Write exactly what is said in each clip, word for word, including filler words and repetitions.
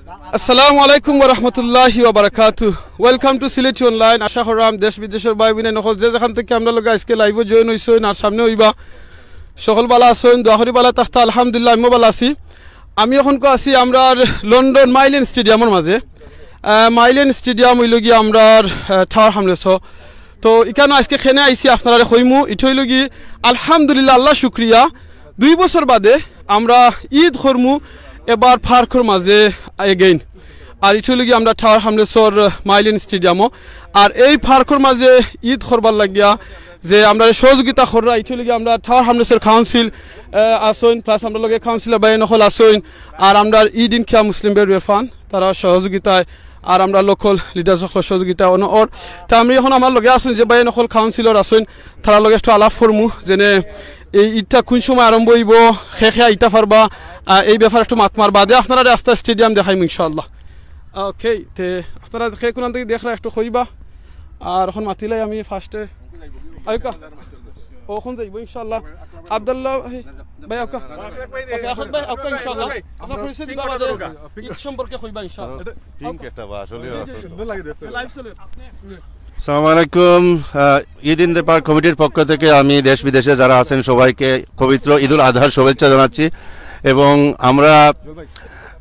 আসসালামু আলাইকুম ওয়া রাহমাতুল্লাহি ওয়া বারাকাতুহু। Welcome to সিলেটি অনলাইন। আশা কররাম দেশ বিদেশর ভাই বইন অকল যে যেখান থাকি আমরার লগে আইজকে লাইভো জয়েন অইছইন আর সামনে অইবা, সকল ভালা আছইন, দোয়া করি ভালা থাকতা। আলহামদুলিল্লাহ, আমিও ভালা আছি। আমি অখনকু আছি আমরার লন্ডন মাইলেন স্টেডিয়ামর মাঝে। আহ, মাইলেন স্টেডিয়াম অইলো গিয়া আমরার, আহ, টাওয়ার হামলেসো। তো ইখানো আইজকে কেনে আইছি আপনারারে কইমু, ইটা অইলো গি আলহামদুলিল্লাহ, আল্লাহ শুক্রিয়া, দুই বছর বাদে আমরা ইদ করমু এবার পার্কর মাঝে again। আর ইটা অইলো গি আমরা টাওয়ার হামলেসর, আহ, মাইলেন স্টেডিয়ামো। আর এই পার্কর মাঝে ইদ করবার লাগিয়া যে আমরারে সহযোগিতা কররা, ইটা অইলো গি আমরা টাওয়ার হামলেসর কাউন্সিল, আহ, আছইন, প্লাস আমরার লগে কাউন্সিলর ভাই অকল আছইন, আর আমরার ইড ইন খিয়া মুসলিম ওয়েলফেয়ার ফান্ড, তারার সহযোগিতায়, আর আমরার লোকাল লিডার্স অকলর সহযোগিতায় অন-, অর। তে আমি অখন আমার লগে আছইন যে ভাই অকল কাউন্সিলর আছইন, তারার লগে একটু আলাপ করমু, যেনে এই ইদটা কুন সময় আরম্ভ অইবো, কে কে আইতা পারবা, আহ, এই ব্যাপারে একটু মাত মার বাদে আপনারারে আস্তা স্টেডিয়াম দেখাইমু ইনশাআল্লাহ। ওকে, তে আপনারা কে কুনান থাকি দেখরা একটু কইবা। আর অখন মাতিলাই আমি ফার্স্টে আউক্কা। অখন যাইবো ইনশাআল্লাহ। আব্দুল্লাহ ভাই, ভাই আউক্কা। ওকে, আহমদ ভাই আউক্কা ইনশাআল্লাহ। আপনার পরিচয় দিবা বাদে, ইদ সম্পর্কে কইবা ইনশাআল্লাহ। পিঙ্ক একটা বা আসলে আছে। সুন্দর লাগে দেখতে। লাইভ চলে। আসসালামু আলাইকুম। আহ, ইদ ইন দ্য পার্ক কমিটির পক্ষ থেকে আমি দেশ বিদেশে যারা আছেন সবাইকে পবিত্র ঈদুল আজহার শুভেচ্ছা জানাচ্ছি। এবং আমরা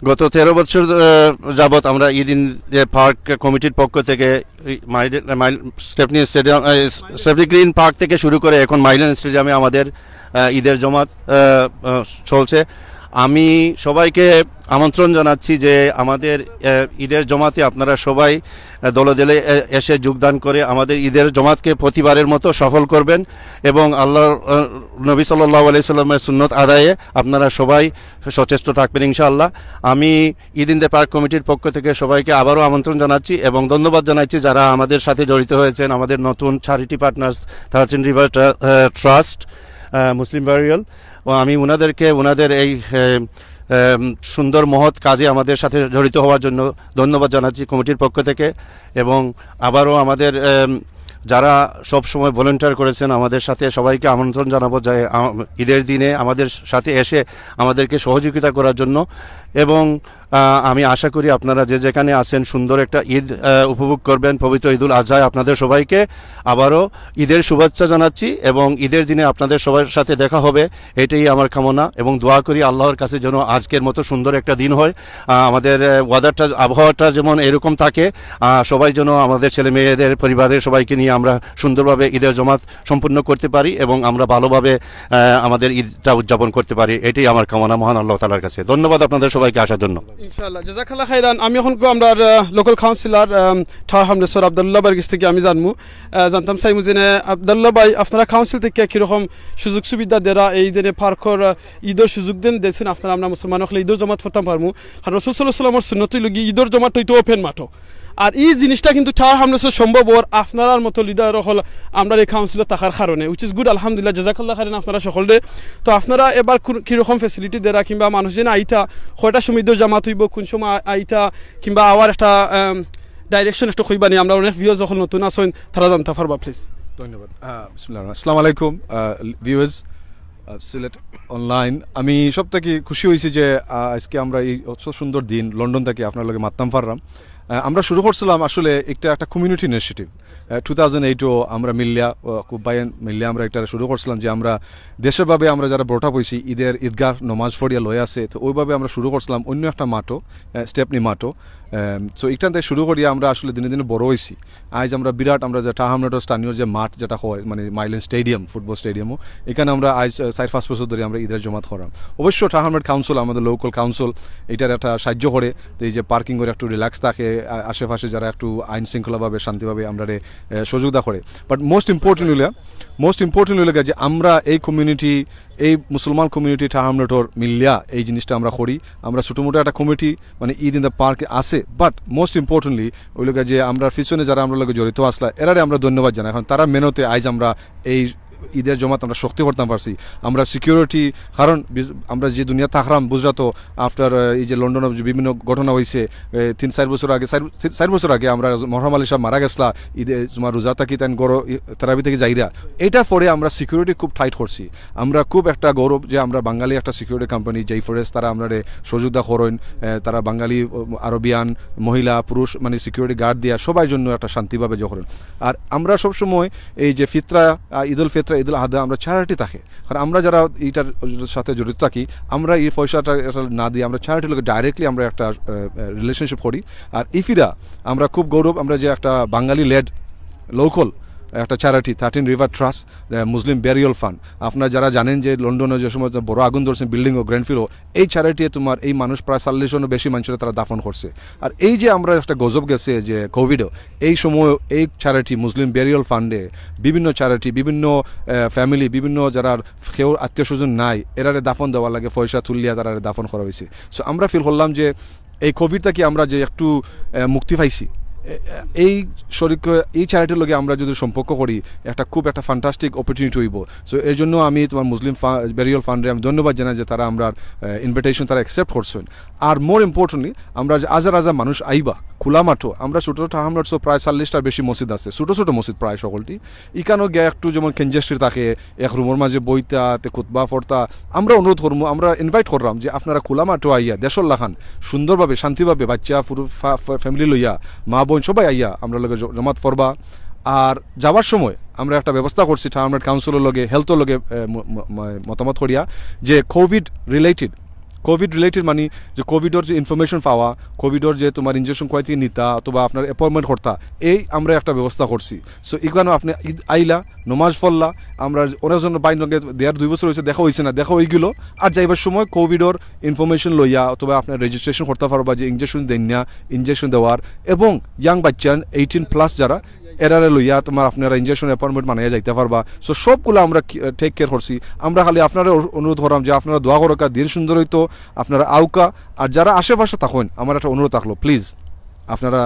গত তেরো বছর, আহ, যাবত আমরা ইদ ইন দ্য পার্ক কমিটির পক্ষ থেকে এই মাইল-, মাইল-, স্টেপনি স্টেডিয়াম, আহ, স্টেপনি গ্রিন পার্ক থেকে শুরু করে এখন মাইলেন স্টেডিয়ামে আমাদের, আহ, ঈদের জমাত, আহ, আহ, চলছে। আমি সবাইকে আমন্ত্রণ জানাচ্ছি যে আমাদের, আহ, ঈদের জমাতে আপনারা সবাই, আহ, দলে দলে, আহ, এসে যোগদান করে আমাদের ঈদের জমাতকে প্রতিবারের মতো সফল করবেন এবং আল্লাহর, আহ, নবী সাল্লাল্লাহু আলাইহি সাল্লামের সুন্নত আদায়ে আপনারা সবাই সচেষ্ট থাকবেন ইনশাআল্লাহ। আমি ইদ ইন দ্য পার্ক কমিটির পক্ষ থেকে সবাইকে আবারও আমন্ত্রণ জানাচ্ছি এবং ধন্যবাদ জানাচ্ছি যারা আমাদের সাথে জড়িত হয়েছেন, আমাদের নতুন চ্যারিটি পার্টনার্স থার্টিন রিভার ট্রা-, আহ, ট্রাস্ট, আহ, মুসলিম বারিয়াল। ও আমি ওনাদেরকে ওনাদের এই, আহ, আহ, সুন্দর মহৎ কাজে আমাদের সাথে জড়িত হওয়ার জন্য ধন্যবাদ জানাচ্ছি কমিটির পক্ষ থেকে। এবং আবারও আমাদের, আহ, যারা সব সময় ভলেন্টিয়ার করেছেন আমাদের সাথে, সবাইকে আমন্ত্রণ জানাবো যে, আম-, ঈদের দিনে আমাদের সাথে এসে আমাদেরকে সহযোগিতা করার জন্য। এবং, আহ, আমি আশা করি আপনারা যে যেখানে আছেন সুন্দর একটা ঈদ, আহ, উপভোগ করবেন। পবিত্র ঈদুল আজহায় আপনাদের সবাইকে আবারও ঈদের শুভেচ্ছা জানাচ্ছি এবং ঈদের দিনে আপনাদের সবার সাথে দেখা হবে, এটাই আমার কামনা। এবং দোয়া করি আল্লাহর কাছে যেন আজকের মতো সুন্দর একটা দিন হয়। আহ, আমাদের, আহ, ওয়েদারটা, আবহাওয়াটা যেমন এরকম থাকে, আহ, সবাই যেন আমাদের ছেলে মেয়েদের পরিবারের সবাইকে নিয়ে আমরা সুন্দরভাবে ঈদের জমাত সম্পূর্ণ করতে পারি এবং আমরা ভালোভাবে, আহ, আমাদের ঈদটা উদযাপন করতে পারি, এটাই আমার কামনা মহান আল্লাহ তাআলার কাছে। ধন্যবাদ আপনাদের সবাইকে আসার জন্য। ইনশাআল্লাহ, জাযাকাল্লাহ খাইরান। আমি অখন কো আমরার, আহ, লোকাল কাউন্সিলর, আম, টাওয়ার হামলেসর আব্দুল্লাহ ভাইর গেছ থাকি আমি জানমু, আহ, জানতাম চাইমু যে নে, আব্দুল্লাহ ভাই, আপনারা কাউন্সিল থাকি কিরকম সুযোগ সুবিধা দেরা এই যে নে পার্কর, আহ, ঈদর সুযোগ দেন, দেছেন আপনারা, আমরা মুসলমান অকলে ঈদর জমাত পড়তাম পারমু। কারণ রাসূল সাল্লাল্লাহু আলাইহি ওয়াসাল্লামর সুন্নত অইলো গি ঈদর জমাত অইতো ওপেন মাঠো। আর ই জিনিসটা কিন্তু টাওয়ার হামলেসো সম্ভব অর আপনারার মতো লিডার অকল আমরার এই কাউন্সিলো থাকার কারণে, which is good, আলহামদুলিল্লাহ, জাযাকাল্লাহ খাইরান আপনারা সকলরে। তো আপনারা এবার কুন, কিরকম ফ্যাসিলিটি দেরা কিংবা মানুষ যেন আইতা, কয়টা সময় ঈদর জমাত অইবো, কুন সময় আ-, আইতা, কিংবা আওয়ার একটা, আম, ডাইরেকশন একটু কইবা নি, আমরা অনেক ভিউয়ার্স অকল নতুন আছইন, তারা জানতা পারবা, প্লিজ। ধন্যবাদ। আহ, বিসমিল্লাহির রহমানির রহিম। আসসালামু আলাইকুম, আহ, ভিউয়ার্স, আহ, সিলেট অনলাইন। আমি সব থাকি খুশি অইছি যে, আহ, আইজকে আমরা এই অত সুন্দর দিন লন্ডন থাকি আপনার লগে মাততাম পারলাম। আহ, আমরা শুরু করছিলাম আসলে একটা, একটা কমিউনিটি ইনিশিয়েটিভ। আহ, টু থাউজেন্ড এইটও আমরা মিল্লিয়া, আহ, খুব ভাইয়াইন মিল্লিয়া আমরা একটা শুরু করছিলাম যে আমরা দেশের ভাবে আমরা যারা brought up অইছি, ঈদের ঈদগাহ নমাজ পড়িয়া লই আছে, তো ওইভাবে আমরা শুরু করছিলাম অন্য একটা মাঠও, আহ, স্টেপনি মাঠও। আম, so এখান থেকে শুরু করিয়া আমরা আসলে দিনে দিনে বড় অইছি। আইজ আমরা বিরাট, আমরা যে টাওয়ার হামলেসর স্থানীয় যে মাঠ যেটা হয়, মানে মাইলেন স্টেডিয়াম, ফুটবল স্টেডিয়ামও, এখানে আমরা আইজ, আহ, চাইর পাঁচ বছর ধরি আমরা ঈদের জমাত করাম। অবশ্য টাওয়ার হামলেস কাউন্সিল, আমাদের লোকাল কাউন্সিল, এটার একটা সাহায্য করে, তো এই যে পার্কিং করে একটু রিল্যাক্স থাকে, আ-, আশেপাশে যারা একটু আইন শৃঙ্খলাভাবে শান্তিভাবে আমরারে, আহ, সহযোগিতা করে। But most important অইলো, most important অইলো গিয়া যে আমরা এই কমিউনিটি, এই মুসলমান কমিউনিটি টাওয়ার হামলেসর মিল্লিয়া এই জিনিসটা আমরা করি। আমরা ছোটো মোটো একটা কমিটি, মানে ঈদ ইন দ্য পার্কে আছে, but most importantly অইলো গিয়া যে আমরার পিছনে যারা আমরার লগে জড়িত আছলা, এরারে আমরা ধন্যবাদ জানাই, কারণ তারার মেহনতে আইজ আমরা এই ঈদের জমাত আমরা শক্তি করতাম পারছি। আমরা সিকিউরিটি, কারণ বিজ-, আমরা যে দুনিয়া থাকরাম বুঝরা তো, আফটার এই যে লন্ডনে যে বিভিন্ন ঘটনা হইছে, এ, তিন চার বছর আগে, চার, তিন চার বছর আগে আমরা মহরম আলী সাহেব মারা গেছলা, ঈদে তোমার রোজা থাকি তাইন গরো তারাবি থাকি যাইরা। এটা পরে আমরা সিকিউরিটি খুব টাইট করছি। আমরা খুব একটা গৌরব যে আমরা বাঙালি একটা সিকিউরিটি কোম্পানি জে ফোরেস, তারা আমরা সহযোগিতা করইন। এ, তারা বাঙালি, ও, আরবিয়ান, মহিলা পুরুষ, মানে সিকিউরিটি গার্ড দিয়া সবার জন্য একটা শান্তিভাবে জো করইন। আর আমরা সবসময় এই যে ফিতরা, আ, ঈদুল ফিতরা, ঈদুল আদহা আমরা চ্যারিটি থাকে, কারণ আমরা যারা এইটার সাথে জড়িত থাকি, আমরা এই পয়সাটা এটা না দিয়ে আমরা চ্যারিটির লগে ডাইরেক্টলি আমরা একটা রিলেশনশিপ করি। আর ইফিরা আমরা খুব গৌরব, আমরা যে একটা বাঙালি লেড লোকাল একটা চ্যারিটি থার্টিন রিভার ট্রাস্ট, মুসলিম বেরিয়াল ফান্ড। আপনারা যারা জানেন যে লন্ডনে যে সময় বড় আগুন ধরছে বিল্ডিং ও গ্রেনফিলো, এই চ্যারিটি তোমার এই মানুষ প্রায় চল্লিশ জনও বেশি মানুষের তারা দাফন করছে। আর এই যে আমরা একটা গজব গেছে যে কোভিডও, এই সময় এই চ্যারিটি মুসলিম বেরিয়াল ফান্ডে বিভিন্ন চ্যারিটি, বিভিন্ন ফ্যামিলি, বিভিন্ন যারা কেউ আত্মীয় স্বজন নাই, এরারে দাফন দেওয়ার লাগে পয়সা তুলিয়া তারারে দাফন করা হয়েছে। সো আমরা ফিল করলাম যে এই কোভিড থাকি আমরা যে একটু, আহ, মুক্তি পাইছি, এ-, এই শরিক, এই চ্যারিটির লগে আমরা যদি সম্পর্ক করি, একটা খুব একটা ফ্যান্টাস্টিক অপরচুনিটি হইব। সো এর জন্য আমি তোমার মুসলিম বেরিয়াল ফান্ডে আমি ধন্যবাদ জানাই যে তারা আমরা ইনভিটেশন তারা অ্যাকসেপ্ট করছেন। আর মোর ইম্পর্টেন্টলি আমরা যে হাজার হাজার মানুষ আইবা খোলা মাঠো, আমরা ছোটো ছোটো হামলার সব প্রায় চল্লিশটার বেশি মসজিদ আছে, ছোটো ছোটো মসজিদ প্রায় সকলটি। ইকানো গিয়া একটু যেমন কনজেস্টেড থাকে, এক রুমের মাঝে বইতা, তে খুতবা পড়তা। আমরা অনুরোধ করমু, আমরা ইনভাইট করলাম যে আপনারা খোলা মাঠো আইয়া দেশর লাখান সুন্দরভাবে, শান্তিভাবে বাচ্চা, পুরু-, ফা-, ফা-, ফ্যামিলি লইয়া, মা বোন সবাই আইয়া আমরা লগে জ-, জমাত পড়বা। আর যাওয়ার সময় আমরা একটা ব্যবস্থা করছি টাউন কাউন্সিলর লগে, হেলথর লগে, এ, ম-, ম-, ম-, মতামত করিয়া যে কোভিড রিলেটেড, কোভিড রিলেটেড মানে যে কোভিডর যে ইনফরমেশন পাওয়া, কোভিডর যে তোমার ইঞ্জেকশন কয় থেকে নিতা অথবা আপনার অ্যাপয়েন্টমেন্ট করতা, এই আমরা একটা ব্যবস্থা করছি। সো ইগুয়ানো আপনি ঈদ আইলা, নমাজ পড়লা, আমরা অনেকজন বাইর লগে দেড় দুই বছর হয়েছে দেখা হয়েছে না, দেখা হয়ে গেল। আর যাইবার সময় কোভিডর ইনফরমেশন লইয়া অথবা আপনার রেজিস্ট্রেশন করতে পারবা যে ইঞ্জেকশন দেন না, ইঞ্জেকশন দেওয়ার, এবং ইয়াং বাচ্চান এইটিন প্লাস যারা, এরারে লইয়া তোমার আপনারা ইঞ্জেকশন অ্যাপয়েন্টমেন্ট বানাইয়া যাইতে পারবা। সো সবগুলো আমরা টেক কেয়ার করছি। আমরা খালি আপনারা অনু-, অনুরোধ করাম যে আপনারা দোয়া করো, দিন সুন্দর হইতো, আপনারা আউকা। আর যারা আশেপাশে থাকেন, আমার একটা অনুরোধ থাকলো, প্লিজ আপনারা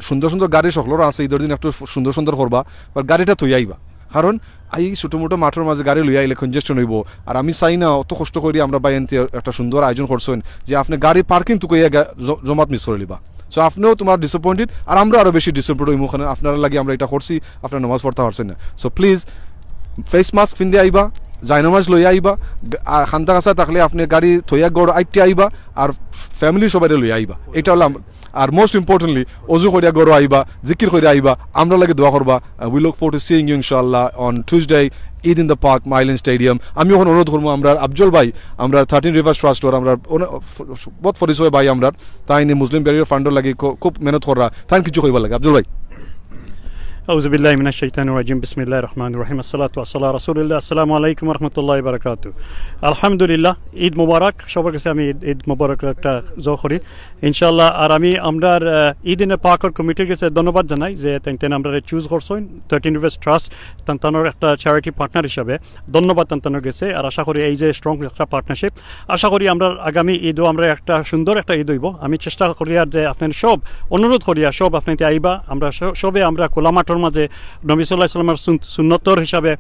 সুন্দর সুন্দর গাড়ি সকলের আছে, ঈদের দিন একটু সুন্দর সুন্দর করবা, বা গাড়িটা থইয়া আইবা। কারণ এই ছোটো মোটো মাঠের মাঝে গাড়ি লইয়া আইলে কনজেশন হইব। আর আমি চাই না অত কষ্ট করি আমরা বাইনতে একটা সুন্দর আয়োজন করছেন যে আপনি গাড়ি পার্কিং তুকাইয়া গা-, জ-, জমাত মিস করে লিবা। সো আপনিও তোমার ডিসঅ্যাপয়েন্টেড, আর আমরা আরও বেশি ডিসঅ্যাপয়েন্টেড হইমু, কারণ আপনারা লাগি আমরা এটা করছি, আপনারা নামাজ পড়তে পারছেন না। সো প্লিজ ফেস মাস্ক পিন্দে আইবা, জায়নামাজ লইয়া আইবা, গা-, আর খান্দা কাছা থাকলে আপনি গাড়ি থইয়া গড় আইটে আইবা, আর ফ্যামিলি সবাই লইয়া আইবা। এটা হলো আম-, আর মোস্ট ইম্পর্টেন্টলি অজু করিয়া গড় আইবা, জিকির করিয়া আইবা, আমরা লাগে দোয়া করবা। Uh, we look forward to seeing you, inshallah, on Tuesday, Eid in the Park, Mylan Stadium. আমি এখন অনুরোধ করবো আমরা আফজল ভাই, আমরা থার্টিন রিভার্স ট্রাস্টর আমরা অনে-, ফ-, ফ-, বহুত পরিচয় ভাই আমরা, তাইন মুসলিম বেরিয়ার ফান্ডর লাগি খু-, খুব মেহনত কররা, তাইন কিছু কইবার লাগে আফজল ভাই। أعوذ بالله من الشيطان الرجيم. بسم الله الرحمن الرحيم. الصلاة والسلام على رسول الله. السلام عليكم ورحمة الله وبركاته. আলহামদুলিল্লাহ, ঈদ মোবারক। সবার কাছে আমি ঈদ, ঈদ মোবারক একটা জো করি, ইনশাআল্লাহ। আর আমি আমরার, আহ, ঈদ ইন পাকর কমিটির কাছে ধন্যবাদ জানাই যে তাইন তাইন আমরারে চুজ করছইন, থার্টিন রিভার্স ট্রাস্ট, তান তানোর একটা চ্যারিটি পার্টনার হিসাবে। ধন্যবাদ তান তানোর কাছে। আর আশা করি এই যে স্ট্রং একটা পার্টনারশিপ, আশা করি আমরা আগামী ঈদও আমরা একটা সুন্দর একটা ঈদ হইব। আমি চেষ্টা করি আর যে আপনার সব অনুরোধ করি আর সব আপনার আইবা, আমরা স-, সবে আমরা খোলা মাঠর মাঝে নবী সাল্লাল্লাহু আলাইহি ওয়াসাল্লামের সুন-, সুন্নতর হিসাবে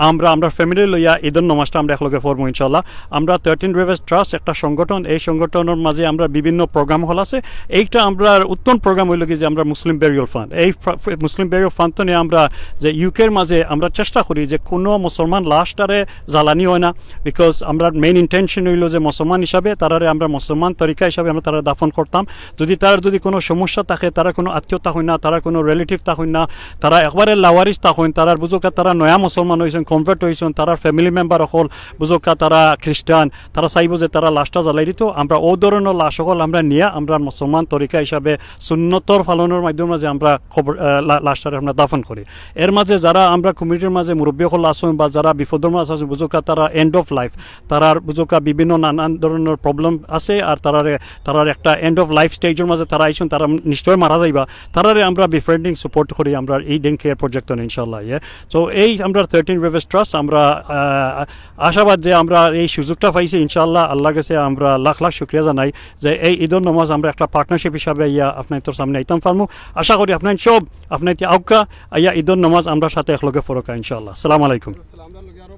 আমরা, আমরা ফ্যামিলি লইয়া ঈদের নমাজটা আমরা একলগে পড়বো ইনশাআল্লাহ। আমরা থার্টিন রিভার্স ট্রাস্ট একটা সংগঠন, এই সংগঠনের মাঝে আমরা বিভিন্ন প্রোগ্রাম হল আছে। এইটা আমরা উত্তম প্রোগ্রাম হইল কি যে আমরা মুসলিম বেরিয়াল ফান্ড, এই ফা-, ফা-, মুসলিম বেরিয়াল ফান্ড তো নিয়ে আমরা যে ইউকের মাঝে আমরা চেষ্টা করি যে কোনো মুসলমান লাশটারে জ্বালানি হয় না, বিকজ আমরা মেইন ইন্টেনশন হইল যে মুসলমান হিসাবে তারারে আমরা মুসলমান তরিকা হিসাবে আমরা তারা দাফন করতাম। যদি তার যদি কোনো সমস্যা থাকে, তারা কোনো আত্মীয় থাকইন না, তারা কোনো রিলেটিভ থাকইন না, তারা একবারে লাওয়ারিস থাকইন, তারার বুঝোকা তারা নয়া মুসলমান হইছেন, কনভার্ট হইছেন, তারার ফ্যামিলি মেম্বার অকল বুঝোকা তারা খ্রিস্টান, তারা চাইবো যে তারা লাশটা জ্বালাই দিত। আমরা ও ধরনের লাশ অকল আমরা নিয়া আমরা মুসলমান তরিকা হিসাবে সুন্নতর পালনের মাধ্যমে যে আমরা খবর, আহ, লা-, লাশটারে আমরা দাফন করি। এর মাঝে যারা আমরা কমিটির মাঝে মুরব্বী অকল আছেন বা যারা বিপদর মাঝে আছেন, বুঝোকা তারা এন্ড অফ লাইফ, তারার বুঝোকা বিভিন্ন নানান ধরনের প্রবলেম আছে, আর তারারে, তারার একটা এন্ড অফ লাইফ স্টেজর মাঝে তারা আইছেন, তারা নিশ্চয় মারা যাইবা, তারারে আমরা বিফ্রেন্ডিং সাপোর্ট করি আমরা এই ডেন কেয়ার প্রজেক্ট ইনশাআল্লাহ। ইয়ে, তো এই আমরা থার্টিন রিভার্স ট্রাস্ট আমরা, আহ, আশাবাদ যে আমরা এই সুযোগটা পাইছি ইনশাআল্লাহ, আল্লাহর কাছে আমরা লাখ লাখ শুক্রিয়া জানাই যে এই ঈদর নমাজ আমরা একটা পার্টনারশিপ হিসাবে ইয়া আপনার সামনে আইতাম পারমু। আশা করি আপনার সব আপনার আউকা আইয়া ঈদর নমাজ আমরা সাথে একলগে পড়োকা ইনশাআল্লাহ। আসসালামু আলাইকুম।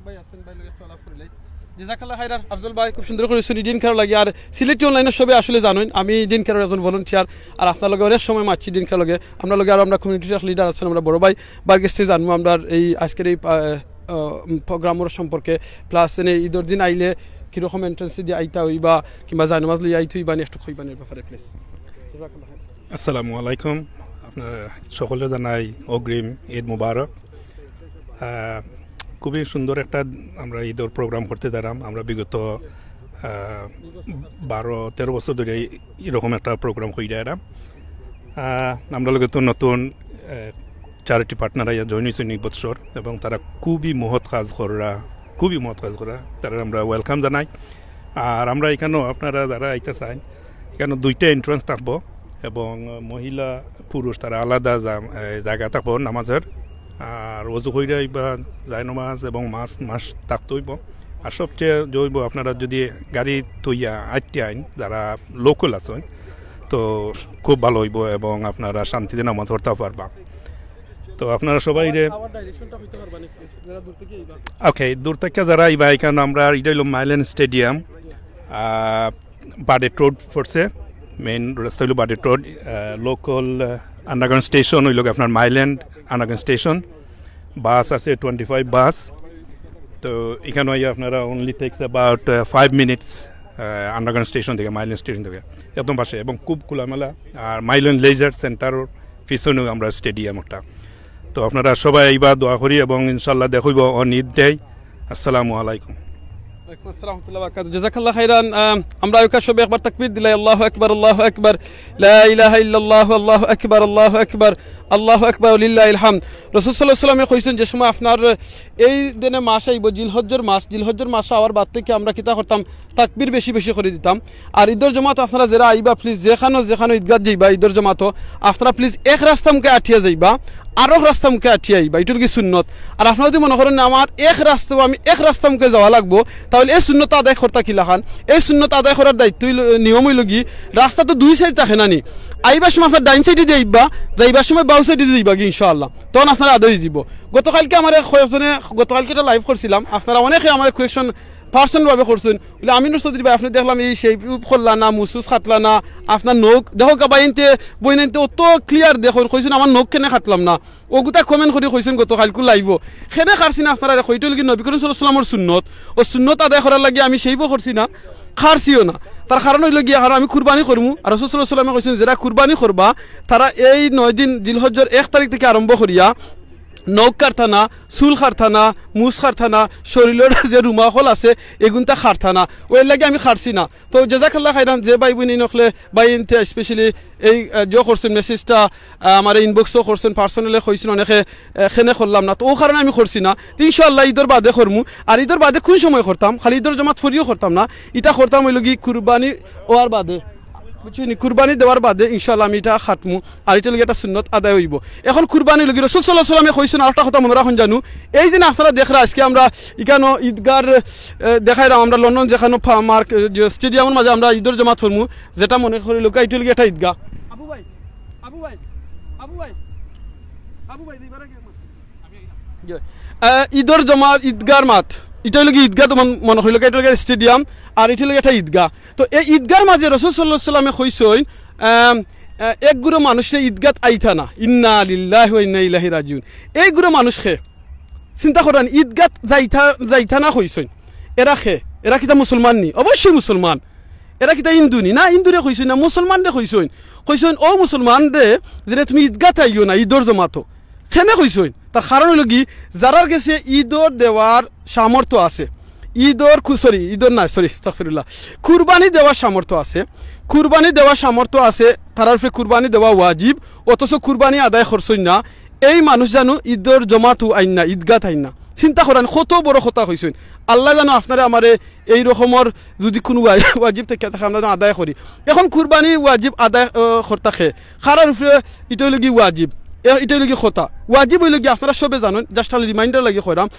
ভাই আছেন, ভাই লগে একটু আলাপ করিলাই। জাযাকাল্লাহ খাইরান আফজল ভাই, খুব সুন্দর করি শুনি দিন কারো লাগে। আর সিলেটি অনলাইনে সবে আসলে জানেন, আমি দিন কারোর একজন ভলান্টিয়ার, আর আপনার লগে অনেক সময় মাতছি দিন কারো লগে। আমরা লগে আরো আমরা কমিউনিটি লিডার আছেন, আমরা বড় ভাই বার গেছে জানবো আমরা এই আজকের এই প্রোগ্রামর সম্পর্কে, প্লাস এনে ঈদর দিন আইলে কিরকম এন্ট্রেন্স দিয়ে আইতা হইবা, কিংবা জায়নামাজ লইয়া আইতে হইবা নি, একটু কইবা নি এর ব্যাপারে প্লিজ। জাযাকাল্লাহ খাইরান। আসসালামু আলাইকুম, আপনারা সকলে জানাই অগ্রিম ঈদ মুবারক। আহ, খুবই সুন্দর একটা আমরা ঈদর প্রোগ্রাম করতে যারাম। আমরা বিগত আহ, বারো তেরো বছর ধরে এই- এরকম একটা প্রোগ্রাম হয়ে যায়। আহ, আমরা লগে তো নতুন চ্যারিটি পার্টনার আইয়া জয়েন হয়েছে এই বছর, এবং তারা খুবই মহৎ কাজ কররা, খুবই মহৎ কাজ কররা, তারা আমরা ওয়েলকাম জানাই। আর আমরা এখানেও আপনারা যারা আইতে চান, এখানে দুইটা এন্ট্রান্স থাকবো, এবং মহিলা পুরুষ তারা আলাদা জা- এ, জায়গা থাকবো নামাজের। আর অজু কইরা ইবা জায়নামাজ এবং মাস্ক মাস্ক থাকতে হইব। আর সবচেয়ে যে হইব, আপনারা যদি গাড়ি থইয়া আটটি আইন, যারা লোকাল আছেন, তো খুব ভালো হইব এবং আপনারা শান্তিতে নামাজ পড়তে পারবা। তো আপনারা সবাই রে আবার ডাইরেকশনটা কইতে পারবা নি, প্লিজ? যারা দূর থেকে আইবা। ওকে, দূর থেকে যারা আইবা, এখানে আমরা, এটা হইল মাইলেন স্টেডিয়াম, বার্ডেট রোড পড়ছে, মেইন রাস্তা হইল Burdett road. Local underground station হইল আপনার মাইল্যান্ড আন্ডারগ্রাউন্ড স্টেশন। বাস আছে টোয়েন্টি ফাইভ বাস। তো এখানে আইয়া আপনারা only takes about five minutes underground station থেকে, মাইল্যান্ড স্টেশন থেকে একদম পাশে, এবং খুব খোলামেলা। আর মাইল্যান্ড লেজার সেন্টারর পিছনেও আমরা স্টেডিয়াম একটা। তো আপনারা সবাই এইবার দোয়া করি এবং ইনশাল্লাহ দেখা হইব অন ঈদ ডে। আসসালামু আলাইকুম। ওয়ালাইকুম আসসালাম ওয়া রাহমাতুল্লাহি ওয়া বারাকাতুহু। জাযাকাল্লাহ খাইরান। আম, আমরা ওইখানে সবে একবার তাকবীর দিলাই, আল্লাহু আকবার, আল্লাহু আকবার, লা ইলাহা ইল্লাল্লাহু, আল্লাহু আকবার, আল্লাহু আকবার, আল্লাহু আকবার, লিল্লাহিল হামদ। রাসূল সাল্লাল্লাহু আলাইহি ওয়াসাল্লামে কইছেন যে সময় আপনার এই দিনে মাস আইব, জিলহজ্জর মাস, জিলহজ্জর মাস আওয়ার বাদ থেকে আমরা কিতা করতাম, তাকবীর বেশি বেশি করি দিতাম। আর ঈদর জমাত আপনারা যারা আইবা, প্লিজ যেখানো যেখানো ঈদগাহ যাইবা ঈদর জমাতো, আপনারা প্লিজ এক রাস্তা মুখে আটিয়া যাইবা, আরক রাস্তা মুখে আটিয়া আইবা, ইটা কি সুন্নত। আর আপনারা যদি মনে করেন না, আমার এক রাস্তা, আমি এক রাস্তা মুখে যাওয়া লাগবো, তাহলে এই সুন্নত আদায় করতা কিলাখান? এই সুন্নত আদায় করার দায়িত্ব হইল, নিয়ম হইল কি, রাস্তা তো দুই সাইড থাকে না নি। আইবার সময় আপনার ডাইন সাইডে দিয়ে আইবা, যাইবার সময় বাউ সাইডে দিয়ে যাইবা কি ইনশাআল্লাহ, তখন আপনার আদায় হয়ে যাব। গতকালকে আমার এক কয়েকজনে, গতকালকে একটা লাইভ করছিলাম, আপনারা অনেকে আমার কোয়েকশন পার্সোনাল ভাবে করছেন, বলে, "আমিনুর চৌধুরী ভাই, আপনি দেখলাম এই সেই করলা না, মুসুস খাটলা না, আপনার নখ দেখো কাবা ইনতে বই নাইতে অত ক্লিয়ার দেখুন, কইছেন আমার নখ কেনে খাটলাম না।" ওগুতা কমেন্ট করি কইছেন গতকালকু লাইভও। কেনে খারছি না আপনারা, কইতে হইল কি নবী করিম সাল্লাল্লাহু আলাইহি ওয়াসাল্লামর সুন্নত, ও সুন্নত আদায় করার লাগি আমি সেইবও করছি না, খারছিও না। তার কারণ হইল গিয়া, কারণ আমি কুরবানি করমু, আর রাসূল সাল্লাল্লাহু আলাইহি ওয়াসাল্লামে কইছেন, যারা কুরবানি করবা, তারা এই নয় দিন জিলহজ্জর এক তারিখ থেকে আরম্ভ করিয়া নখ কাটতা না, চুল কাটতা না, মুছ কাটতা না, শরীরর যে রুমাখল আছে, এগুনতা কাটতা না। ওই লাগি আমি খারছি না। তো জাযাকাল্লাহ খাইরান, যে ভাই বইন ইনকলে, ভাই ইনতে স্পেশালি এই, আহ, যে করছেন মেসেজটা, আহ, আমার ইনবক্সও করছেন, পার্সোনালে কইছেন অনেকে, আহ, কেনে করলাম না, তো ও কারণে আমি করছি না। তো ইনশাআল্লাহ ঈদর বাদে করমু। আর ঈদর বাদে কোন সময় করতাম? খালি ঈদর জমাত ফরিও করতাম না, ইটা করতাম হইল কি কুরবানি হওয়ার বাদে, বুঝছইন নি? কুরবানি দেওয়ার বাদে ইনশাআল্লাহ আমি ইটা খাটমু। আর ইটা লাগি একটা সুন্নত আদায় হইব। এখন কুরবানি লাগি রাসূল সাল্লাল্লাহু আলাইহি ওয়াসাল্লামে কইছেন, আরেকটা কথা মনে রাখুন জানু, এই দিন আপনারা দেখরা আজকে আমরা ইখানো ঈদগার, আহ, দেখাইলাম আমরা লন্ডন যেখানো পা-, মার্ক-, আহ, যে স্টেডিয়ামর মাঝে আমরা ঈদর জমাত করমু, যেটা মনে করি লোক ইটা লাগি একটা ঈদগাহ। আবু ভাই, আবু ভাই, আবু ভাই, আবু ভাই, দিবার আগে আমার জি। আহ, ঈদর জমা ঈদগার মাঠ, ইটা হইল কি ঈদগাহ, তো মন-, মনে হইল কি ইটা হইল কি স্টেডিয়াম, আর ইটা হইল কি একটা ঈদগাহ। তো এই ঈদগাহর মাঝে রাসূল সাল্লাল্লাহু আলাইহি ওয়াসাল্লামে কইছইন, আম, আহ, এক গুরু মানুষরে ঈদগাত আইতা না, ইন্না লিল্লাহি ওয়া ইন্না ইলাইহি রাজিউন। এই গুরু মানুষ খে চিন্তা করেন, ঈদগাত যাইতা, যাইতা না কইছইন। এরা খে, এরা কিতা মুসলমান নি? অবশ্যই মুসলমান। এরা কিতা হিন্দু নি? না, হিন্দুরে কইছইন না, মুসলমানরে কইছইন। কইছইন, "ও মুসলমানরে, যেনে তুমি ঈদগাত আইও না, ঈদর জমাতো।" কেনে কইছইন? তার কারণ হইল কি, যারার গেছে ঈদর দেওয়ার সামর্থ্য আছে, ঈদর কু-, সরি, ঈদর না, সরি, আস্তাগফিরুল্লাহ, কুরবানি দেওয়ার সামর্থ্য আছে, কুরবানি দেওয়ার সামর্থ্য আছে, তারার উপরে কুরবানি দেওয়া ওয়াজিব, অথচ কুরবানি আদায় করছইন না, এই মানুষ জানু ঈদর জমাতো আইন না, ঈদগাত আইন না। চিন্তা করেন, কত বড় কথা কইছইন। আল্লাহ জানু আপনারে আমারে এই রকমর যদি কোনো ওয়া-, ওয়াজিব থাকে, থাকে আমরা যেন আদায় করি। এখন কুরবানি ওয়াজিব আদায়, আহ, করতা খে, কারার উপরে ইটা হইল কি ওয়াজিব, এ-, ইটা হইল কি কথা। ওয়াজিব হইল কি আপনারা সবে জানেন, just খালি রিমাইন্ডার লাগি কইরাম।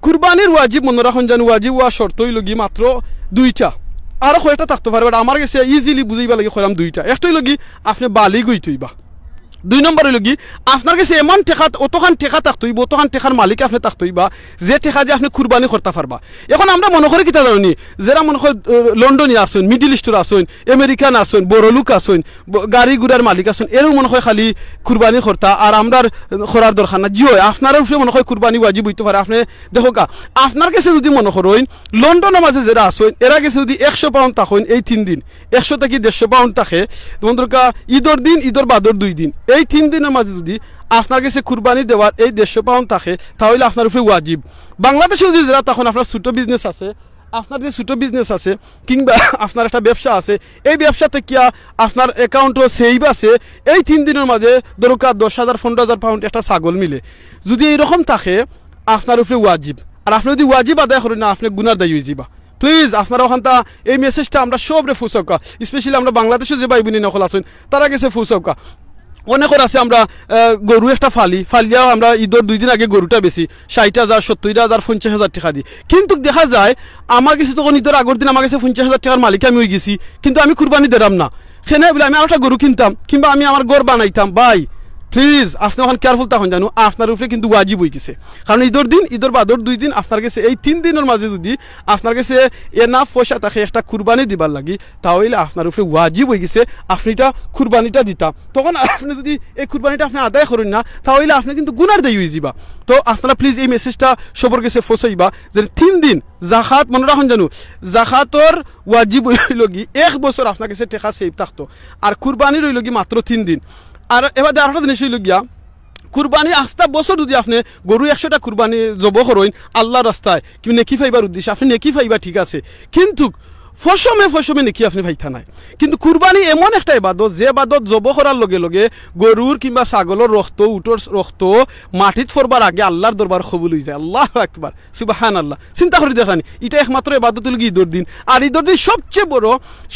কুরবানির ওয়াজিব মনে রাখুন জানু, ওয়াজিব হওয়ার শর্ত হইল কি মাত্র দুইটা, আরো কয়েকটা থাকতে পারে, but আমার গেছে ইজিলি বুঝাইবার লাগি কইরাম দুইটা। একটা হইল কি আপনি বালিগ হইতে হইবা, দুই নম্বর অইলো কি, আপনার গেছে এমন টেকা, অতখান টেকা থাকতে অইবো, অতখান টেকার মালিক আপনে থাকতে অইবা, যে টেকা দিয়া আপনে কুরবানি করতা পারবা। এখন আমরা মনো করি কিতা জানইননি, যেরা মনো করি, আহ, লন্ডনি আছইন, মিডল ইস্টর আছইন, আমেরিকান আছইন, বড় লোক আছইন, ব-, গাড়ি ঘোড়ার মালিক আছইন, এরাও মনো করি খালি কুরবানি করতা, আর আমরার করার দরকার না। জি অয়, আপনারার উপরে মনো করি কুরবানি ওয়াজিব অইতো পারে। আপনে দেখউক্কা, আপনার গেছে যুদি মনো করইন, লন্ডনর মাঝে যেরা আছইন, এরা গেছে যুদি একশো পাউন্ড থাকইন এই তিন দিন, একশো থাকি দেড়শো পাউন্ড থাকে, যেমন ধরউক্কা, ইদর দিন, ইদর বাদর দুই দিন, এই তিন দিনর মাঝে যুদি আপনার গেছে কুরবানি দেওয়ার এই দেড়শো পাউন্ড থাকে, তা অইলে আপনার উপরে ওয়াজিব। বাংলাদেশে যুদি যেরা থাকইন, আপনার ছোট বিজনেস আছে, আপনার যে ছোট বিজনেস আছে, কিংবা আপনার একটা ব্যবসা আছে, এই ব্যবসা থাকিয়া আপনার অ্যাকাউন্টো সেভ আছে, এই তিন দিনর মাঝে ধরউক্কা দশ হাজার, পনেরো হাজার পাউন্ড একটা ছাগল মিলে, যুদি এইরকম থাকে, আপনার উপরে ওয়াজিব। আর আপনে যুদি ওয়াজিব আদায় করইন না, আপনে গুনার দায়ী অইযিবা। প্লিজ, আপনারা অখানতা এই মেসেজটা আমরা সবরে পৌঁছাউক্কা, স্পেশালি আমরা বাংলাদেশো যে ভাই বইন অকল আছইন, তারার গেছে পৌঁছাউক্কা। অনেকর আছে আমরা, আহ, গরু একটা ফালি, ফালিয়াও আমরা ইদর দুই দিন আগে গরুটা বেচি, ষাইট হাজার, সত্তইর হাজার, পঞ্চাশ হাজার টেকা দি। কিন্তুক দেখা যায়, আমার গেছে তখন ইদর আগর দিন আমার গেছে পঞ্চাশ হাজার টেকার মালিক আমি অইগেছি, কিন্তু আমি কুরবানি দিরাম না। কেনে বুলে আমি আরোটা গরু কিনতাম, কিংবা আমি আমার ঘর বানাইতাম। ভাই, প্লিজ, আপনে অখান কেয়ারফুল থাকইন জানু, আপনার উপরে কিন্তু ওয়াজিব অইগেছে। কারণ ইদর দিন, ইদর বাদর দুই দিন, আপনার গেছে এই তিন দিনর মাঝে যুদি আপনার গেছে এনাফ পয়সা থাকে একটা কুরবানি দিবার লাগি, তা অইলে আপনার উপরে ওয়াজিব অইগেছে আপনে ইটা কুরবানিটা দিতা। তখন আপনে যুদি এই কুরবানিটা আপনে আদায় করইন না, তা অইলে আপনে কিন্তু গুনার দায়ী অইযিবা। তো আপনারা প্লিজ এই মেসেজটা সবর গেছে পৌঁছাইবা যে তিন দিন জাকাত, মনো রাখইন জানু, জাকাতর ওয়াজিব অইলো গি এক বছর আপনার গেছে টেকা সেভ থাকতো, আর কুরবানির অইলো গি মাত্র তিন দিন। আর এবাদে আরোটা জিনিস অইলো গিয়া, কুরবানি আস্তা বছর যুদি আপনে গরু একশোটা কুরবানি জবো করইন আল্লার রাস্তায়, কিবা নেকি পাইবার উদ্দেশ্যে, আপনে নেকি পাইবা, ঠিক আছে, কিন্তুক ফসমে ফসমে নেকি আপনে পাইতা নায়। কিন্তু কুরবানি এমন একটা এবাদত, যে এবাদত জবো করার লগে লগে গরুর কিংবা ছাগলর রক্ত, উটর রক্ত মাটিত পড়বার আগে আল্লার দরবার কবুল অইযায়। আল্লাহু আকবার, সুবহানাল্লাহ। চিন্তা করি দেখরানি, ইটা একমাত্র এবাদত অইলো গি ইদর দিন। আর ইদর দিন সবচেয়ে বড়,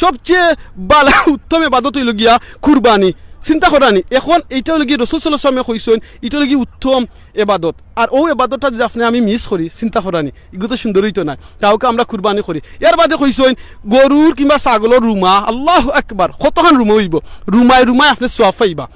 সবচেয়ে বালা, উত্তম এবাদত অইলো গিয়া কুরবানি। চিন্তা করানি, এখন ইটা অইলো গি রসুল সাল্লাল্লাহু আলাইহি ওয়াসাল্লামে কইছইন, ইটা অইলো গি উত্তম এবাদত। আর অউ এবাদতটা যুদি আপনে আমি মিস করি, চিন্তা করানি, ইগু তো সুন্দর অইতো নায়। তাউক্কা আমরা কুরবানি করি। এরবাদে কইছইন, গরুর কিংবা ছাগলর রুমা, আল্লাহু আকবার, কতখান রুমা অইবো, রুমায় রুমায় আপনে সওয়াব পাইবা।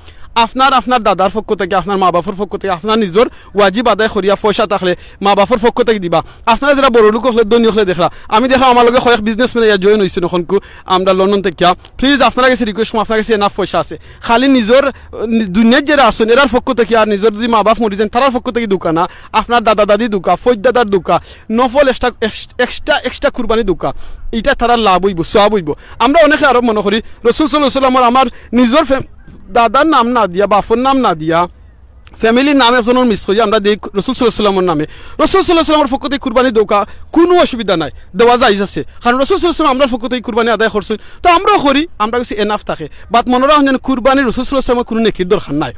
আপনার, আপনার দাদার পক্ষ থাকি, আপনার মা বাফর পক্ষ থাকি, আপনার নিজর ওয়াজিব আদায় করিয়া পয়সা থাকলে মা বাফর পক্ষ থাকি দিবা। আপনারা যেরা বড় লোক অকলে, ধনী অকলে দেখরা, আমি দেখরাম আমার লগে কয়েক বিজনেসম্যান আইয়া জয়েন অইছইন অখনকু, আমরা লন্ডন থাকিয়া। প্লিজ, আপনারার গেছে রিকোয়েস্ট করমু, আপনারার গেছে এনাফ পয়সা আছে, খালি নিজর, আহ, নি-, দুনিয়াত যেরা আছইন এরার পক্ষ থাকি, আর নিজর যুদি মা বাফ মরি যাইন তারার পক্ষ থাকি দেউক্কা না, আপনার দাদা দাদি দেউক্কা, ফইদ দাদার দেউক্কা, নফল এক্সট্রা, এক্স-, এক্সট্রা, এক্সট্রা কুরবানি দেউক্কা, ইটা তারার লাভ অইবো, সওয়াব অইবো। আমরা অনেকে আরো মনো করি রসুল সাল্লাল্লাহু আলাইহি ওয়াসাল্লামর আমার নিজর ফ্যাম-, দাদার নাম না দিয়া, বাফর নাম না দিয়া, ফ্যামিলির নাম একজনর মিস করি আমরা দেই রসুল সাল্লাল্লাহু আলাইহি ওয়াসাল্লামর নামে। রসুল সাল্লাল্লাহু আলাইহি ওয়াসাল্লামর পক্ষ থাকি কুরবানি দেউক্কা, কুনু অসুবিধা নাই, দেওয়া জায়েজ আছে। কারণ রসুল সাল্লাল্লাহু আলাইহি ওয়াসাল্লাম আমরার পক্ষ থাকি কুরবানি আদায় করছইন, তো আমরাও করি, আমরার গেছে এনাফ থাকে। But মনো রাখইন যেন কুরবানি রসুল সাল্লাল্লাহু আলাইহি ওয়াসাল্লামর কুনু নেকির দরকার নাই।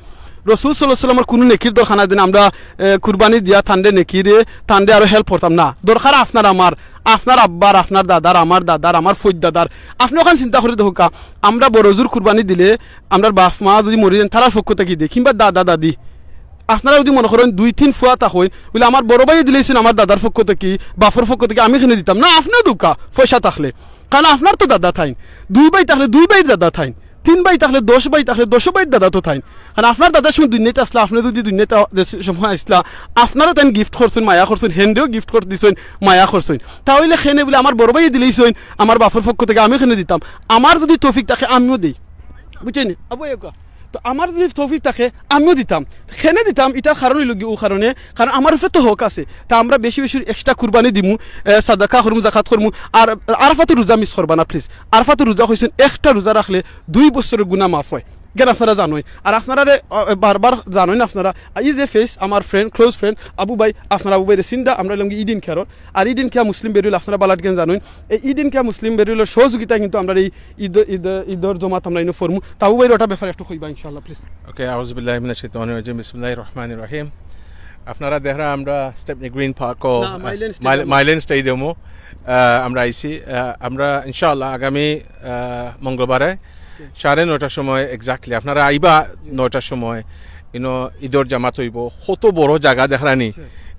রসুল সাল্লাল্লাহু আলাইহি ওয়াসাল্লামর কুনু নেকির দরকার নাই যেন আমরা, এ, কুরবানি দিয়া তানরে নেকিরে, তানরে আরো হেল্প করতাম না। দরকার আপনার আমার, আপনার আব্বার, আপনার দাদার, আমার দাদার, আমার ফইদ দাদার। আপনে অখান চিন্তা করি দেখউক্কা, আমরা বড়জুর কুরবানি দিলে, আমরার বাফ মা যুদি মরি যাইন, তারার পক্ষ থাকি দেই, কিংবা দাদা দাদি। আপনারা যুদি মনো করইন দুই তিন ফুয়া থাকইন, বুলে আমার বড় ভাইয়ে দিলাইছইন আমার দাদার পক্ষ থাকি, বাফর পক্ষ থাকি, আমি কেনে দিতাম না, আপনেও দেউক্কা পয়সা থাকলে, কারণ আপনার তো দাদা থাইন, দুই ভাই থাকলে দুই ভাইর দাদা থাইন, তিন ভাই থাকলে দশ ভাই থাকলে দশ ভাইর দাদা তো থাইন। কারণ আপনার দাদা সময় দুনিয়াত আছলা, আপনে যুদি দুনিয়াত আ-, যে সময় আছলা, আপনারে তাইন গিফট করছইন, মায়া করছইন, হেনরেও গিফট করি দিছইন, মায়া করছইন, তা অইলে কেনে বুলে আমার বড় ভাইয়ে দিলাইছইন আমার বাফর পক্ষ থাকি, আমি কেনে দিতাম? আমার যুদি তৌফিক থাকে আমিও দেই, বুঝছইন নি? আবু একা। তো আমার যুদি তৌফিক থাকে আমিও দিতাম। কেনে দিতাম, ইটার কারণ অইলো গি অউ কারণে, কারণ আমার উপরে তো হক আছে। তা আমরা বেশি বেশি এক্সট্রা কুরবানি দিমু, এ, সাদাকা করমু, জাকাত করমু, আর আরাফাতর রোজা মিস করবা না প্লিজ। আরাফাতর রোজা কইছইন একটা রোজা রাখলে দুই বছরর গুনা মাফ অয়, ইখান আপনারা জানইন। আর আপনারারে, আ, বারবার জানইন আপনারা, এই যে ফেস আমার ফ্রেন্ড, ক্লোজ ফ্রেন্ড আবু ভাই, আপনারা আবু ভাইরে চিনরা, আমরা অইলাম গি ইডেন কেয়ারর। আর ইডেন কেয়ার মুসলিম বেরিউল আপনারা বালা টিকান জানইন। এই ইডেন কেয়ার মুসলিম বেরিউলর সহযোগিতায় কিন্তু আমরার এই ইদ, ইদ, ইদর জমাত আমরা ইনো ফরমু। তা আবু ভাইরে ওটা ব্যাপারে একটু কইবা ইনশাআল্লাহ, প্লিজ। ওকে, আউযু বিল্লাহি মিনাশ শাইতানির রাজিম, বিসমিল্লাহির রহমানির রহিম। আপনারা দেখরা আমরা স্টেপনি গ্রিন পার্কও, না, মাইলেন মাইল-, স্টেডিয়ামও। মাইলেন স্টেডিয়ামও, আহ, আমরা আইছি। আহ, আমরা ইনশাআল্লাহ আগামী, আহ, মঙ্গলবারে সাড়ে নয়টার সময় exactly আপনারা আইবা। নয়টার সময় ইনো ইদর জামাত অইবো। কত বড় জাগা দেখরানি।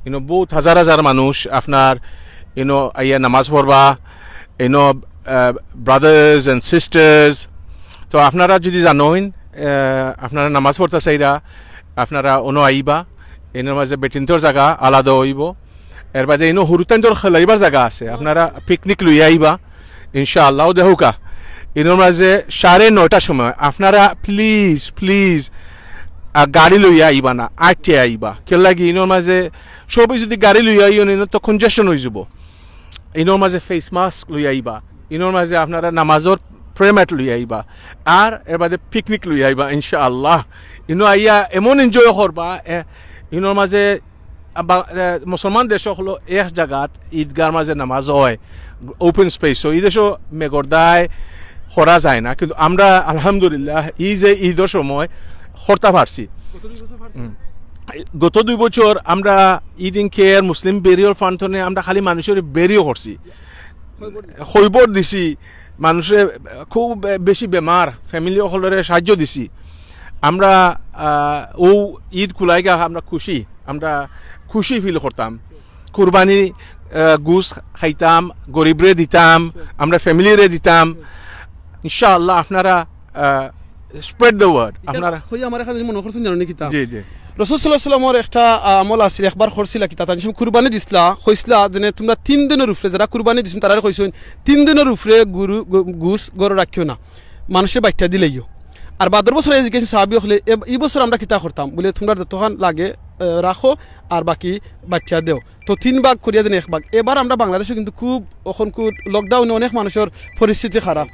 ইনো বউত হাজার হাজার মানুষ আপনার ইনো আইয়া নামাজ পড়বা। ইনো, আহ, brothers and sisters, তো আপনারা যুদি জানইন, আহ, আপনারা নামাজ পড়তা চাইরা, আপনারা অনো আইবা। ইনোর মাঝে বেটিন্তর জাগা আলাদা অইবো। এর বাদে ইনো হুরুতাইন্তর খেলাইবার জাগা আছে, আপনারা পিকনিক লইয়া আইবা ইনশাআল্লাহ। ও দেখুকা, ইনোর মাঝে সাড়ে নয়টার সময় আপনারা প্লিজ প্লিজ গাড়ি লইয়া আইবা না, আটিয়া আইবা। কিল্লাগি ইনোর মাঝে সবে যদি গাড়ি লইয়া আইও না, ইনো তো কনজেশন অইযিবো। ইনোর মাঝে ফেস মাস্ক লইয়া আইবা, ইনোর মাঝে আপনারা নামাজর প্রে ম্যাট লইয়া আইবা, আর এর বাদে পিকনিক লইয়া আইবা ইনশাআল্লাহ। ইনো আইয়া এমন এনজয় করবা। এ, ইনোর মাঝে, আ, বা, এ, মুসলমান দেশ অকলো এক জাগাত ঈদগার মাঝে নামাজ অয়, ওপেন স্পেস। ই দেশো মেঘর দায় করা যায় না, কিন্তু আমরা আলহামদুলিল্লাহ ই যে ঈদর সময় করতা পারছি। গত দুই বছর আমরা ইডিং কেয়ার মুসলিম বেরিয়াল ফান্ড থনে আমরা খালি মানুষরে বেরিও করছি, খৈবর দিছি, মানুষরে খুব বে-, বেশি বেমার ফ্যামিলি অকলরে সাহায্য দিছি। আমরা, আহ, ও ঈদ কুলাইগা আমরা খুশি, আমরা খুশি ফিল করতাম। কুরবানি, আহ, গুস খাইতাম, গরিবরে দিতাম, আমরা ফ্যামিলিরে দিতাম। ইনশাআল্লাহ আপনারা, আহ, spread the word। আপনারা কই আমার এখানে মনে করছেন জানো নি কিতা? জি, জি। রাসূল সাল্লাল্লাহু আলাইহি ওয়াসাল্লামর একটা, আহ, আমল আছিল, একবার করছিলা কিতা, তান সময় কুরবানি দিছলা, কইছলা যে তোমরা তিন দিনর উপরে, যারা কুরবানি দিছইন তারারে কইছইন, তিন দিনর উপরে গরু, গ-, গুস গরু রাখিও না, মানুষে বাইট্টা দিলাইও। আর বাদর বছর এই জিজ্ঞেস সাহাবী অকলে, "এ-, এই বছর আমরা কিতা করতাম?" বলে, "তোমরা যতখান লাগে, আহ, রাখো, আর বাকি বাইট্টা দেও।" তো তিন ভাগ করিয়া দেন এক ভাগ। এবার আমরা বাংলাদেশো কিন্তু খুব, অখন খুব লকডাউনে অনেক মানুষর পরিস্থিতি খারাপ।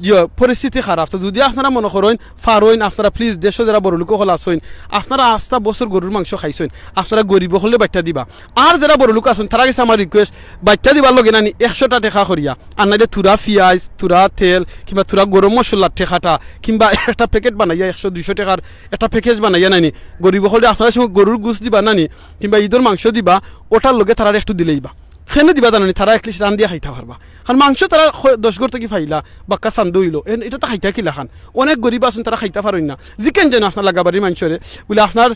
জি অয়, পরিস্থিতি খারাপ। তো যদি আপনারা মনে করইন, পারইন, আপনারা প্লিজ দেশো যারা বড় লোক অকল আছইন, আপনারা আস্তা বছর গরুর মাংস খাইছইন, আপনারা গরিব অকলরে বাইট্টা দিবা। আর যারা বড় লোক আছইন, তারার গেছে আমার রিকোয়েস্ট, বাইট্টা দিবার লগে নানি একশোটা টেকা করিয়া, আর নাইলে থুড়া পিয়াজ, থুড়া তেল, কিংবা থুড়া গরম মশলার টেকাটা, কিংবা একটা প্যাকেট বানাইয়া একশো দুইশো টেকার একটা প্যাকেজ বানাইয়া নানি, গরিব অকলরে আপনারা সময় গরুর গুস দিবা নানি, কিংবা ঈদর মাংস দিবা, ওটার লগে তারারে একটু দিলাইবা। কেনে দিবা জানো নি? তারা at least রান্ধিয়া খাইতা পারবা। কারণ মাংস তারা খ-, দশ ঘর থাকি পাইলা, বাক্কা চান্দা অইলো। এন-, ইটা তো খাইতা কিলাখান? অনেক গরিব আছইন, তারা খাইতা পারইন না। জিকাইন যেন আপনার লাগাবাড়ির মানষরে, বুলে আপনার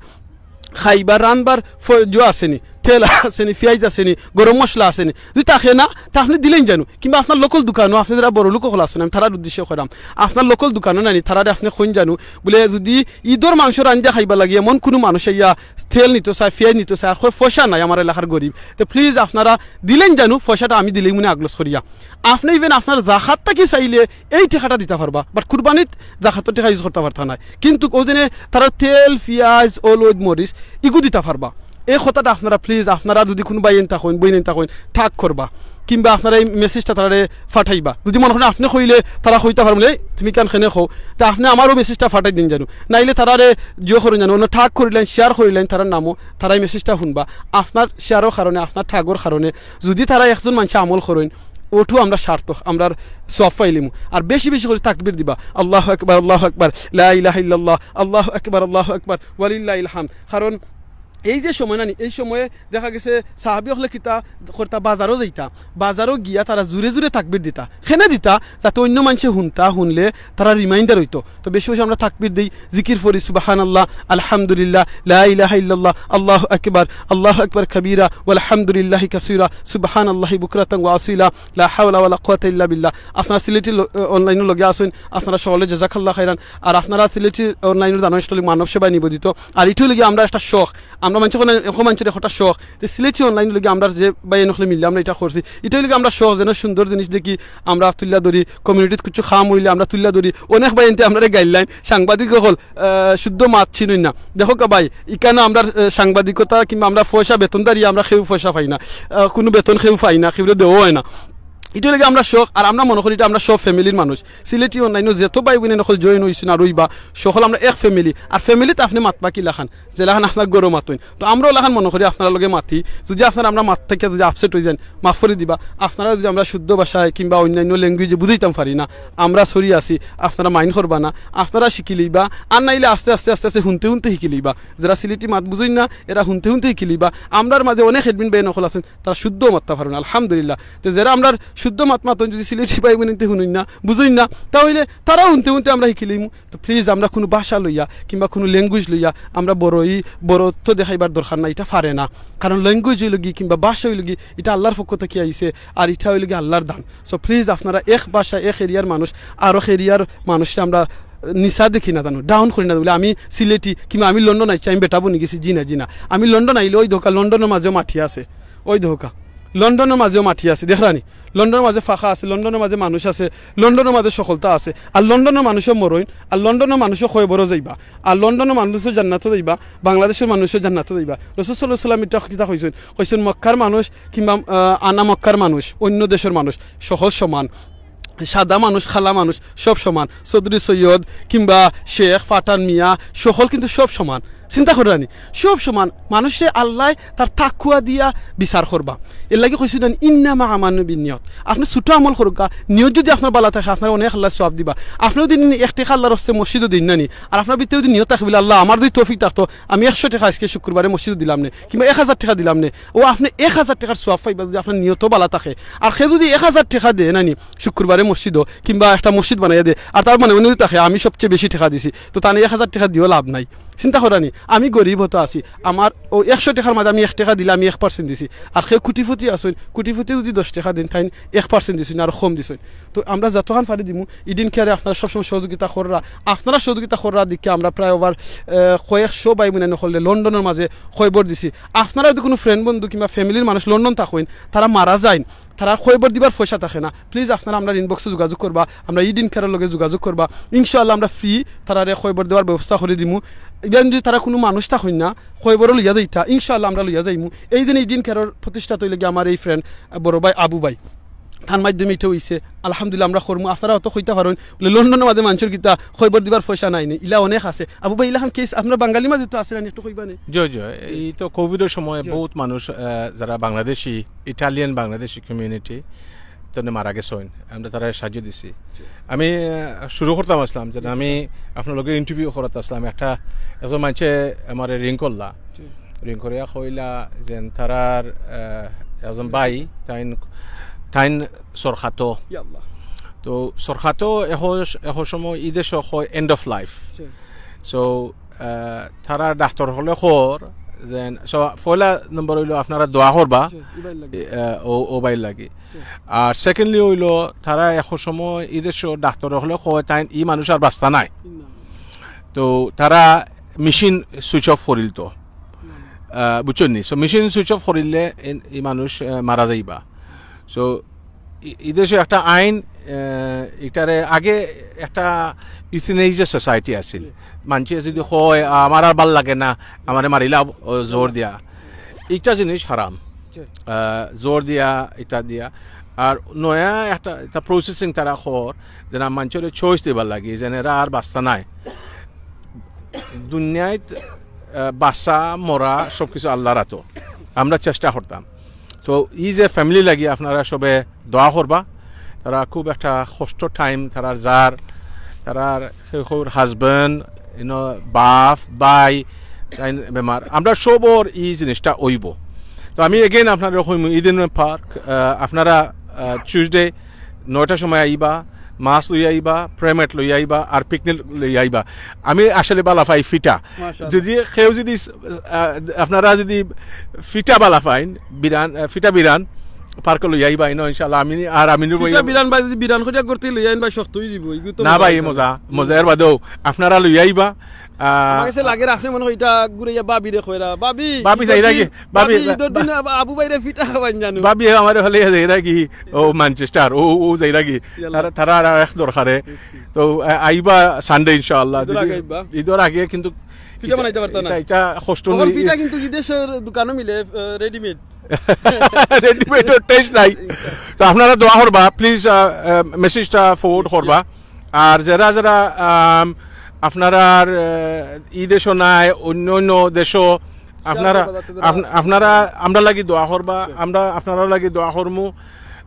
খাইবার, রানবার ফ-, জো আছে নি, তেল আছে নি, পিয়াইজ আছে নি, গরম মশলা আছে নি। যদি থাকে না, তে আপনে দিলাইন জানো। কিংবা আপনার লোকাল দোকানো, আপনে যারা বড় লোক অকল আছইন, আমি তারার উদ্দেশ্যে কইরাম। আপনার লোকাল দোকানো নানি, তারারে আপনে কইন জানো, বুলে যদি ঈদর মাংস রান্ধিয়া খাইবার লাগি এমন কুনু মানুষ আইয়া তেল নিতো চায়, পিয়াইজ নিতো চায়, আর কয়, "পয়সা নাই, আমার এলাকার গরিব।" তে প্লিজ আপনারা দিলাইন জানো, পয়সাটা আমি দিলাইমুনে আগলস করিয়া। আপনে even আপনার জাকাত থাকি চাইলে এই টেকাটা দিতা পারবা, but কুরবানিত জাকাতর টেকা ইউজ করতা পারতা নায়। কিন্তু অউ যেনে তারা তেল, পিয়াইজ, অলইদ, মরিচ ইগু দিতা পারবা। এই কথাটা আপনারা প্লিজ, আপনারা যদি কুনু ভাইয়াইন থাকইন, বইনাইন থাকইন, ঠাক করবা। কিংবা আপনারা এই মেসেজটা তারারে ফাটাইবা। যদি মনে করইন আপনে কইলে তারা কইতা পারইন, "এই, তুমি কেন কেনে কও?" তে আপনে আমারও মেসেজটা ফাটাই দিন জানো। নাইলে তারারে জিও করইন জানো, অন্য ঠাক করিলাইন, শেয়ার করিলাইন তারার নামও, তারা এই মেসেজটা হুনবা। আপনার শেয়ারর কারণে, আপনার ঠাগর কারণে যদি তারা একজন মানষে আমল করইন, ওঠু আমরা সার্থক, আমরার সওয়াব পাইলিমু। আর বেশি বেশি করি তাকবীর দিবা, "আল্লাহু আকবার, আল্লাহু আকবার, লা ইলাহা ইল্লাল্লাহ, আল্লাহু আকবার, আল্লাহু আকবার, ওয়ালিল্লাহিল হামদ।" কারণ এই যে সময় নানি, এই সময়ে দেখা গেছে সাহাবী অকলে কিতা করতা, বাজারো যাইতা, বাজারো গিয়া তারা জুরে জুরে তাকবীর দিতা। কেনে দিতা? যাতে অন্য মানষে হুনতা, হুনলে তারা রিমাইন্ডার অইতো। তো বেশি বেশি আমরা তাকবীর দেই, জিকির পড়ি, সুবহানাল্লাহ, আলহামদুলিল্লাহ, লা ইলাহা ইল্লাল্লাহ, আল্লাহু আকবার, আল্লাহু আকবার কাবীরা, ওয়ালহামদুলিল্লাহি কাসীরা, সুবহানাল্লাহি বুকরাতান ওয়া আসীলা, লা হাওলা ওয়ালা কুওয়াতা ইল্লা বিল্লাহ। আপনারা সিলেটি ল-, অনলাইনর লগে আছইন, আপনারা সকলে জাযাকাল্লাহ খাইরান। আর আপনারা সিলেটি অনলাইনর জানইন আসলে মানব সেবায় নিবেদিত। আর ইটা অইলো গি আমরা একটা শখ, আমরা মানষে কইন, এখন মানষর একটা শখ। তে সিলেটি অনলাইন অইলো গি আমরা যে ভাইয়াইন অকলে মিললে আমরা ইটা করছি। ইটা অইলো গি আমরা শখ, যেন সুন্দর জিনিস দেখি, আমরা তুলিয়া ধরি, কমিউনিটিত কিছু কাম অইলে আমরা তুলিয়া ধরি। অনেক ভাইয়াইন্তে আমরারে গাইল্লাইন, সাংবাদিক অকল, আহ, শুদ্ধ মাত চিনইন না। দেখউক্কা ভাই, ইখানো আমরা, আহ, সাংবাদিকতা কিংবা আমরা পয়সা বেতনদারি, আমরা কেউ পয়সা পাই না, আহ, কুনু বেতন কেউ পাই না, কেউরে দেওয়া অয় না। ইটা অইলো গি আমরা শখ, আর আমরা মনো করি ইটা আমরা সব ফ্যামিলির মানুষ। সিলেটি অনলাইনো যত ভাই বইন অকল জয়েন অইছইন আর অইবা, সকল আমরা এক ফ্যামিলি। আর ফ্যামিলিত আপনে মাতবা কিলাখান, যেলাখান আপনার ঘরো মাতইন। তো আমরা অলাখান মনো করি আপনারার লগে মাতি। যদি আপনারা আমরার মাত থাকিয়া যদি আপসেট অইযাইন, মাফ করি দিবা। আপনারারে যদি আমরা শুদ্ধ ভাষায় কিংবা অন্যান্য ল্যাঙ্গুয়েজে বুঝাইতাম পারি না, আমরা সরি আছি, আপনারা মাইন্ড করবা না। আপনারা শিখিলিবা, আর নাইলে আস্তে আস্তে আস্তে আস্তে হুনতে হুনতে শিখিলিবা। যেরা সিলেটি মাত বুঝইন না, এরা হুনতে হুনতে শিখিলিবা। আমরার মাঝে অনেক এডমিন ভাইয়াইন অকল আছইন, তারা শুদ্ধ মাততা পারইন না, আলহামদুলিল্লাহ। তে যেরা আমরার শুদ্ধ মাত মাতইন, যদি সিলেটি ভাই বইনতে হুনইন না, বুঝইন না, তা অইলে তারাও হুনতে হুনতে আমরা শিখিলিমু। তো প্লিজ, আমরা কুনু ভাষা লইয়া কিংবা কুনু ল্যাঙ্গুয়েজ লইয়া আমরা বড়ই, বড়ত্ব দেখাইবার দরকার নাই, ইটা পারে না। কারণ ল্যাঙ্গুয়েজ অইলো গি কিংবা ভাষা অইলো গি, ইটা আল্লার পক্ষ থাকি আইছে, আর ইটা অইলো গি আল্লার দান। So প্লিজ, আপনারা এক ভাষা, এক এরিয়ার মানুষ, আরক এরিয়ার মানুষরে আমরা নিচা দেখি না জানো, ডাউন করি না বুলে আমি সিলেটি কিংবা আমি লন্ডন আইছি, আমি বেটা বনি গেছি, জি না, জি না। আমি লন্ডন আইলে ওই দেখউক্কা লন্ডনর মাঝেও মাটি আছে, ওই দেখউক্কা লন্ডনর মাঝেও মাটি আছে, দেখরানি? লন্ডনর মাঝে ফাঁকা আছে, লন্ডনর মাঝে মানুষ আছে, লন্ডনর মাঝে সফলতা আছে। আর লন্ডনর মানুষও মরইন, আর লন্ডনর মানুষও কয়বরো যাইবা, আর লন্ডনর মানুষও জান্নাতো যাইবা, বাংলাদেশর মানুষও জান্নাতো যাইবা। রাসুল সাল্লাল্লাহু আলাইহি ওয়াসাল্লাম ইটা কিতা কইছইন? কইছইন, মক্কার মানুষ কিংবা, আহ, আনা মক্কার মানুষ, অন্য দেশর মানুষ, সহজ সমান। সাদা মানুষ, কালা মানুষ, সব সমান। চৌধুরী সৈয়দ কিংবা শেখ, পাঠান, মিয়া, সকল কিন্তু সব সমান। চিন্তা কররানি, সব সমান। মানুষরে আল্লায় তার তাকুয়া দিয়া বিচার করবা। এরলাগি কইছইন না নি, "ইন্নামা আমানু বিন নিয়ত।" আপনে ছোট আমল করউক্কা, নিয়ত যুদি আপনার বালা থাকে, আপনারে অনেক আল্লায় সওয়াব দিবা। আপনে যুদি এক টেকা আল্লার ওয়াস্তে মসজিদো দেইন না নি, আর আপনার ভিতরে যুদি নিয়ত থাকে বুলে, "আল্লাহ, আমার যুদি তৌফিক থাকতো, আমি একশো টেকা আইজকে শুক্রবারে মসজিদো দিলাম নে, কিংবা এক হাজার টেকা দিলাম নে", অউ আপনে এক হাজার টেকার সওয়াব পাইবা যুদি আপনার নিয়তও বালা থাকে। আর হে যুদি এক হাজার টেকা দেয় না নি, শুক্রবারে মসজিদো কিংবা একটা মসজিদ বানাইয়া দে, আর তার মনে মনে থাকে আমি সবচেয়ে বেশি টেকা দিছি, তো তানে এক হাজার টেকা দিও লাভ নাই। চিন্তা কররানি, আমি গরিব অতো আছি, আমার অউ একশো টেকার মাঝে আমি এক টেকা দিলে আমি এক পার্সেন্ট দিছি। আর কেউ কুটিপতি আছইন, কুটিপতি যুদি দশ টেকা দেইন, তাইন এক পার্সেন্ট দিছইন, আরো কম দিছইন। তো আমরা যতখান পারি দিমু। ইডেন কেয়ারে আপনারা সবসময় সহযোগিতা কররা, আপনারা সহযোগিতা কররা দেখিয়া আমরা প্রায় over, আহ, কয়েকশো ভাই বইনাইন অকলরে লন্ডনর মাঝে কয়বর দিছি। আপনারা যুদি কুনু friend বন্ধু কিংবা family-র মানুষ লন্ডন থাকইন, তারা মারা যাইন, তারার কয়বর দিবার পয়সা থাকে না, please আপনারা আমরার inbox-ও যোগাযোগ করবা, আমরা ইডেন কেয়ারর লগে যোগাযোগ করবা। ইনশাআল্লাহ আমরা free তারারে কয়বর দেওয়ার ব্যবস্থা করি দিমু। Even যুদি তারা কুনু মানুষ থাকইন না, কয়বরও লইয়া যাইতা, ইনশাআল্লাহ আমরা লইয়া যাইমু। এই দিন ইডেন কেয়ারর প্রতিষ্ঠাতা অইলা গিয়া আমার এই friend, আহ, বড় ভাই আবু ভাই। তার মাধ্যমে ইটা অইছে, আলহামদুলিল্লাহ আমরা করমু। আপনারা অতো কইতা পারইন বুলে, "লন্ডনর মাঝে মানষর কিতা কয়বর দিবার পয়সা নাই নি?" ইলা অনেক আছে। আবু ভাই, ইলাখান case আপনার বাঙালির মাঝে তো আছে না নি, একটু কইবা নি? জি, জি, এই তো কোভিডর সময় জি। বহুত মানুষ, আহ, যারা বাংলাদেশি, Italian বাংলাদেশি community, তো মারা গেছইন, আমরা তারারে সাহায্য দিছি। আমি, আহ, শুরু করতাম আসলাম যে আমি আপনার লগে interview করাত আসলাম, একটা, একজন মানষে আমারে ring করলা, জি। Ring করিয়া কইলা যে তারার, আহ, একজন ভাই, তাইন, তাইন সরকাতো। ইয়া আল্লাহ। তো সরকাতো এহ, এহ সময় ই দেশো কয় end of life। জি। So, আহ, তারা ডাক্তর অকলে কর যে, so, পয়লা নম্বর অইলো আপনারা দোয়া করবা, জি, ই ভাইর লাগি। আহ, অউ, অউ ভাইর লাগি। জি। আর secondly অইলো, তারা এহ সময় ই দেশো ডাক্তর অকলে কয় তাইন ই মানুষ আর বাঁচতা নায়। ইন্না। তো তারা মেশিন switch off করিল তো। আহ, বুঝছইন নি? So, মেশিন switch off করিলে এ-, ই মানুষ, আহ, মারা যাইবা। So, ই-, ই দেশো একটা আইন, আহ, ইটারে আগে একটা euthanasia society আছিল। মানষে যুদি কয়, "আমার আর ভালা লাগে না, আমারে মারিলাও", ও, জোর দিয়া। ইটা জিনিস হারাম। জি। আহ, জোর দিয়া, ইটা দিয়া। আর নয়া একটা, একটা processing তারা কর, যেন মানষরে choice দিবার লাগি, যেন এরা আর বাঁচতা নায়। দুনিয়াত, আহ, বাঁচা, মরা, সবকিছু আল্লার আতো। আমরা চেষ্টা করতাম। তো ই যে family লাগি আপনারা সবে দোয়া করবা। তারা খুব একটা কষ্ট time, তারার যার, তারার কেউর husband, you know, বাপ, ভাই, তাইন বেমার। আমরা সবর ই জিনিসটা অইবো। তো আমি again আপনারে কইমু, Eden Park, আহ, আপনারা, আহ, Tuesday নয়টার সময় আইবা, মাছ লইয়া আইবা, প্রেমেট লইয়া আইবা, আর পিকনিক লইয়া আইবা। আমি আসলে বালা পাই ফিটা। মাশাআল্লাহ। যুদি কেউ যুদি, আহ, আপনারা যুদি ফিটা বালা পাইন, বিরান, আহ, ফিটা বিরান পার্কো লইয়া আইবা, ইনো ইনশাআল্লাহ আমি আর আমি ফিটা বিরান ভাই, যুদি বিরান করিয়া করতে লইয়া আইন ভাই, শক্ত অইযিবো। ইগু তো না ভাই, মজা। মজা, মজা এর বাদেও আপনারা লইয়া আইবা। আহ, আমার কাছে লাগে আপনে মনে হয় ইটা ঘুরাইয়া ভাবিরে কইরা, "ভাবি, ভাবি ঈদর যাইরা দিন, কি? ভাবি, ভাবি, ঈদর দিন আব-, আবু ভাইরে ফিটা খাওয়াইন জানো।" ভাবি আমারে হলে যাইরা কি? ও ম্যানচেস্টার, ও, ও যাইরা কি? ইয়াল্লা। তারা, তারা আর এক দরকারে। দেখছি। তো, আ-, আইবা Sunday ইনশাআল্লাহ। ঈদর যদি আগে আইবা। ঈদর আগে কিন্তু ফিটা ইটা, বানাইতে পারতা না। ইটা, ইটা কষ্ট অখন নেই। ফিটা কিন্তু বিদেশর দোকানো মিলে, আহ, readymade। Readymade-র taste নাই। তো আপনারা দোয়া করবা, please, আহ, আহ, message-টা forward করবা। আর যারা যারা, আম, আপনারার, আহ, ই দেশো নাই, অন্য অন্য দেশো আপনারা, আপ-, আপনারা আমরার লাগি দোয়া করবা, আমরা আপনারার লাগি দোয়া করমু।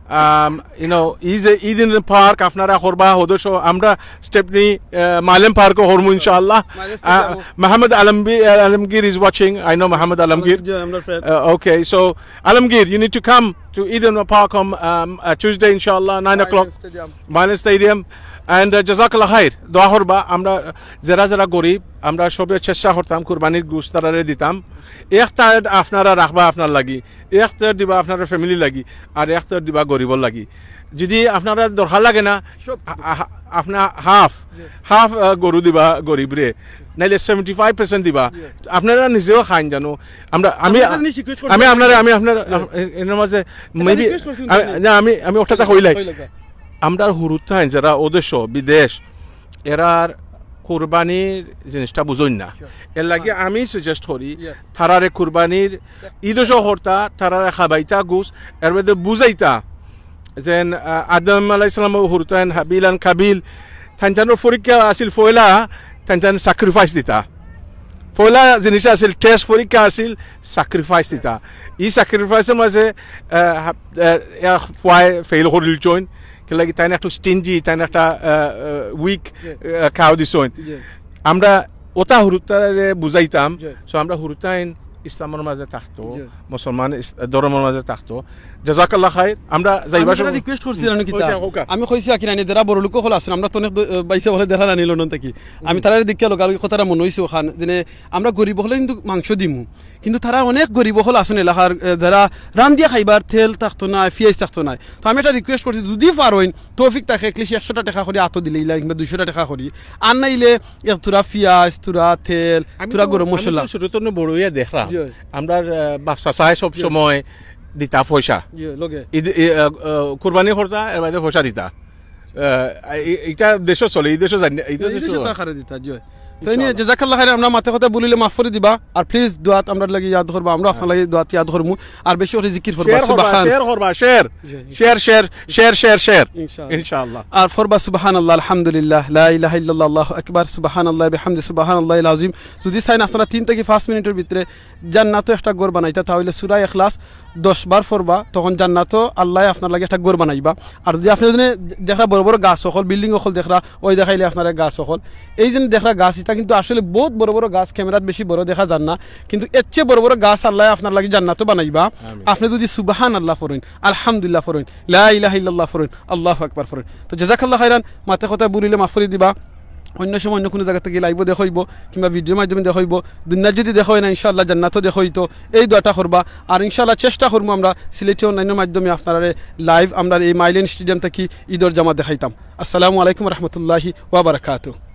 আম, you know, Eden, Eden Park আপনারা করবা, সদস্য আমরা Stepney, আহ, Malem Park-ও করমু ইনশাআল্লাহ। Malem আহ, Stepney-ও। Mohammed Alambi-, Alamgir is watching, I know Mohammed Alamgir. জি, আমরার friend। Uh, okay, so Alamgir, you need to come. to Eden Park on, um, uh, Tuesday, inshallah, nine o'clock. Stadium. Marlin Stadium. And, uh, jazakallah khair. দোয়া করবা, আমরা যেরা যেরা গরিব, আমরা সবে চেষ্টা করতাম কুরবানির গোশত তারারে দিতাম। এক third আপনারা রাখবা আপনার লাগি, এক third দিবা আপনার family লাগি, আর এক third দিবা গরিবর লাগি। যদি আপনারা দরকার লাগে না, সব হা-, হা-, আপনার half, half, আহ, গরু দিবা গরিবরে, নাইলে seventy five percent দিবা। আপনারা নিজেও খাইন জানো। আমরা, আমি, আপনারা জিনিস request করছি। আমি আপনারা, আমি আপনার, এর মাঝে maybe, request করছি আমি, কিন্তু। না, আমি, আমি ওটাতে কইলাই। কইলাই কা? আমরার হুরুতাইন যেরা ওদেশ, বিদেশ, এরার কুরবানির জিনিসটা বুঝইন না। এর লাগি আমি suggest করি, তারারে কুরবানির ইদো সহ হরতা, তারারে খাবাইতা গোশত, এর মধ্যে বুঝাইতা। যেন, আহ, আদম আলাইহিস সালাম ও হুরুতাইন, হাবিল and কাবিল, তাইনতানর পরীক্ষা আছিল পয়লা, তাইনতান sacrifice দিতা। পয়লা জিনিস আছিল, test পরীক্ষা আছিল, sacrifice দিতা। ই sacrificeর মাঝে, আহ, হাব-, আহ, এক পুয়ায় fail করিলছইন, কিলাগি তাইন একটু stingy, তাইন একটা, আহ, আহ, weak, আহ, cow দিছইন। আমরা ওটা হুরুতারে বুঝাইতাম। So আমরা হুরুতাইন ইসলামর মাঝে থাকতো, মুসলমান ইস-, ধর্মর মাঝে থাকতো। জাজাকাল্লাহ খাইর। আমরা যাইবার সময় request করছি জানো কিতা? আমি কইছি আকিরানি যারা বড় লোক হকল আছইন, আমরা তো অনেক দ-, বাইসা বলে দেখা নানি লন্ডন থাকি। আমি তারারে দেখিয়া লগে আর ওই কথাটা মনে হইছে ওখান, যে আমরা গরিব হকলে কিন্তু মাংস দিমু, কিন্তু তারা অনেক গরিব হকল আছইন এলাকার, এ, যারা রান্দিয়া খাইবার তেল থাকতো না, পিয়াজ থাকতো না। তো আমি একটা request করছি, যদি পারইন, তৌফিক থাকে, at least একশোটা টেকা করি আতো দিলে ইলা, কিংবা দুইশোটা টেকা করি, আর নাইলে এক থুড়া পিয়াজ, থুড়া তেল, থুড়া গরম মশলা। ছোট তো বড় হইয়া দেখলাম। জি। আমরার, আহ, বাপ চাচায় সব সময় দিতা পয়সা। জি, লগে। ঈদ, এ, আহ, আহ, কুরবানি করতা, এর বাদে পয়সা দিতা। আহ, এ-, এটা দেশও চলে, এই দেশও জানি, এই তো জি, এই দেশও দেশও চলে। তাকারে দিতা, জি। তো এই নিয়ে ইনশাআল্লাহ। জাজাকাল্লাহ খাইরান, আমরা মাতে কথা বলিলে মাফ করি দিবা। আর please দোয়াত আমরার লাগি ইয়াদ করবা, আমরা আপনার লাগি দোয়াত ইয়াদ করমু। আর বেশি করে জিকির পড়বা, share করবা, সুবহান। Share করবা, share। জি, ইনশাআল্লাহ। Share, share, share, share, share। ইনশাআল্লাহ। ইনশাআল্লাহ। আর পড়বা সুবহানাল্লাহ, আলহামদুলিল্লাহ, লা ইলাহা ইল্লাল্লাহ, আল্লাহু আকবার, সুবহানাল্লাহ বিহামদি, সুবহানাল্লাহিল আযীম। যদি চাইন আপনারা তিন থাকি পাঁচ মিনিটর ভিতরে জান্নাতো একটা ঘর বানাইতা, তাহলে সূরা ইখলাস দশ বার পড়বা, তখন জান্নাতো আল্লায় আপনার লাগি একটা ঘর বানাইবা। আর যদি আপনে যদি দেখরা বড় বড় গাছ হকল, building হকল দেখরা, ওই দেখাইলে আপনারা গাছ হকল, এই যে দেখরা গাছ, ইটা কিন্তু আসলে বহুত বড় বড় গাছ, camera-ত বেশি বড় দেখা যার না, কিন্তু এর চেয়ে বড় বড় গাছ আল্লায় আপনার লাগি জান্নাতো বানাইবা। আমিন। আপনে যদি সুবহান আল্লাহ পড়ইন, আলহামদুলিল্লাহ পড়ইন, লা ইলাহা ইল্লাল্লাহ পড়ইন, আল্লাহু আকবার পড়ইন। তো জাজাকাল্লাহ খাইরান, মাতে কথা বলিলে মাফ করি দিবা। অন্য সময় অন্য কুনু জাগা থাকি live-ও দেখাইবো, কিংবা video-র মাধ্যমে দেখাইবো। দুনিয়াত যদি দেখা অয় না, ইনশাআল্লাহ জান্নাতো দেখা অইতো। এই দোয়াটা করবা। আর ইনশাআল্লাহ চেষ্টা করমু আমরা সিলেটি online-র মাধ্যমে আপনারারে live আমরার এই মাইলেন stadium থাকি ঈদর জামাত দেখাইতাম। আসসালামু আলাইকুম রহমতুল্লাহি ওয়া বারাকাতুহু।